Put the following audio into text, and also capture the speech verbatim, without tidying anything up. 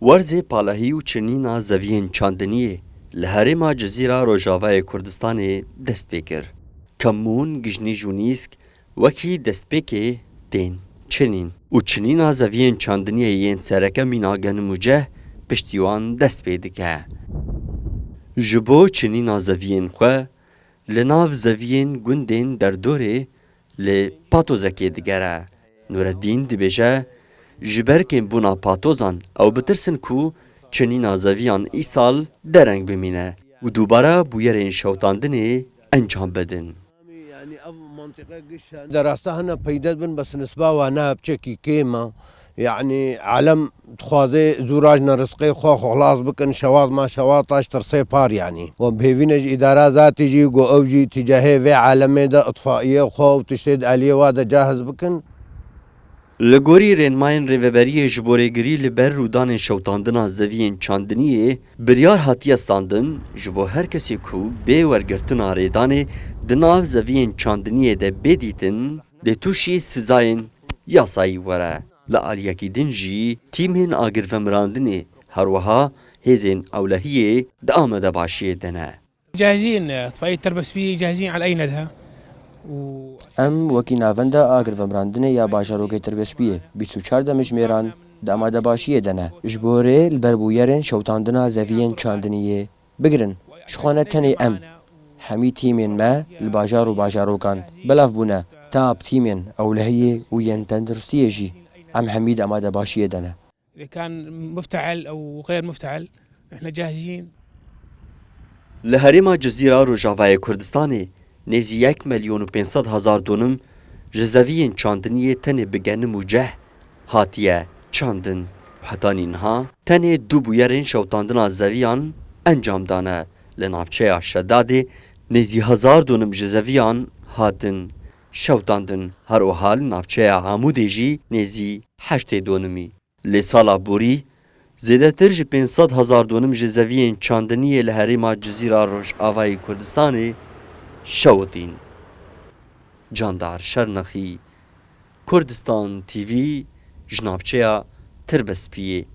Werzê palahî û çinîna zeviyên çandiniyê li herêma Cizîra Rojavayê Kurdistanê dest pê kir. Kemûn, Gijnîj û Nîsk wekî destpêkê tên çinîn û çinîna zeviyên çandiniyê yên sereke mîna genim û ceh piştî wan dest pê dike. Ji bo çinîna zeviyên xwe li nav zeviyên gundên derdorê li patozekê digere. Nureddîn dibêje, ji ber kêmbûna patozan ew bitirsin ku çinîna zeviyan îsal dereng bimîne û dubare bûyerên şewitandinê encam bidin. Derasta hene peyde dibin, bes nisba wana piçekî kêm e. Yanî alem dixwaze zû rajne rizqê xwe, xwe xilas bikin, şewat ma şewata ji tirsê par yanî. We bi hêvî ne ji îdara zatî jî, ku ew jî tîcahê vê alemê de itfaiyê xwe û tiştê di aliyê wa de cahiz bikin. Li gorî rênmayên rêveberiyê ji bo rêgirî li ber rûdanên şewitandina zeviyên çandiniyê, biryar hatiye standin, ji bo her kesê ku bê wergirtina rêdanê di nav zeviyên çandiniyê de bê dîtin, dê tûşî sizayên yasayî were. Li aliyekî din jî tîmên agirvemirandinê, her wiha hêzên ewlehiyê di amadebaşiyê de ne. جاهزين، اطفائية تربة سبية جاهزين على اي ندهة. Em wekî Navenda Agirvemirandinê ya Bajarokê Tirbespiyê bîst û çar demjimêran di amadebaşiyê de ne. Ji bo rê li ber bûyerên şewitandina zeviyên çandiniyê bigirin. Ji xwe ne tenê em, hemî tîmên me li bajar û bajarokan belav bûne. Tap tîmên ewlehiyê û yên tenduristiyê jî, em hemî di amadebaşiyê de ne. اذا كان مفتعل او غير مفتعل، احنا جاهزين. Li herêma Cizîra Rojavayê Kurdistanê nêzî yek milyon û pênc sed hezar donim ji zeviyên çandiniyê tenê bi genim û ceh hatiye çandin. Hetanî niha tenê du bûyerên şewitandina zeviyan encam dane. Li navçeya Şedadê nêzî hezar donim ji zeviyan hatin şewitandin. Her wiha li navçeya Amûdê jî nêzî heştê donimî. Lê sala borî zêdetir ji pênc sed hezar donim ji zeviyên çandiniyê li herêma Cizîra Rojavayê Kurdistanê şewitîn. Candar Şernexî, Kurdistan T V, ji navçeya Tirbespiyê.